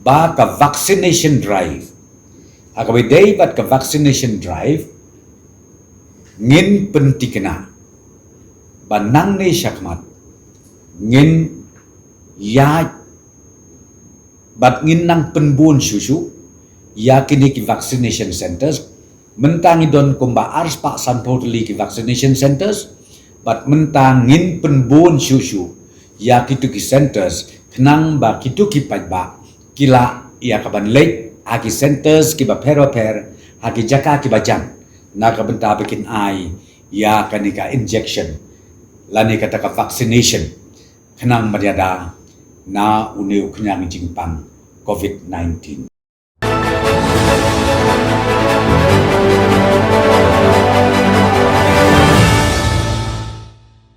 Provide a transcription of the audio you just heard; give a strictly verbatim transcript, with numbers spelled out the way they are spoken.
Ba ka vaccination drive, ha kaba ïadei bad ka vaccination drive, ngin pyntikna ba nangne shakhmat ngin ïaid bad ngin nang pynbun shuh shuh ïa kine ki vaccination centres. Mynta ngi don kumba arspah sanphew tylli ki vaccination centres, bad mynta ngin pynbun shuh shuh ïa kitu ki centres, khnang ba kitu ki paidbah ki lah ïa kaban leit ha ki centres kiba pher bapher, ha ki jaka kiba jan, na ka bynta ba kin ai ïa kane ka injection lane kata ka vaccination, khnang ban ïada na une u khñiang jingpang COVID nineteen.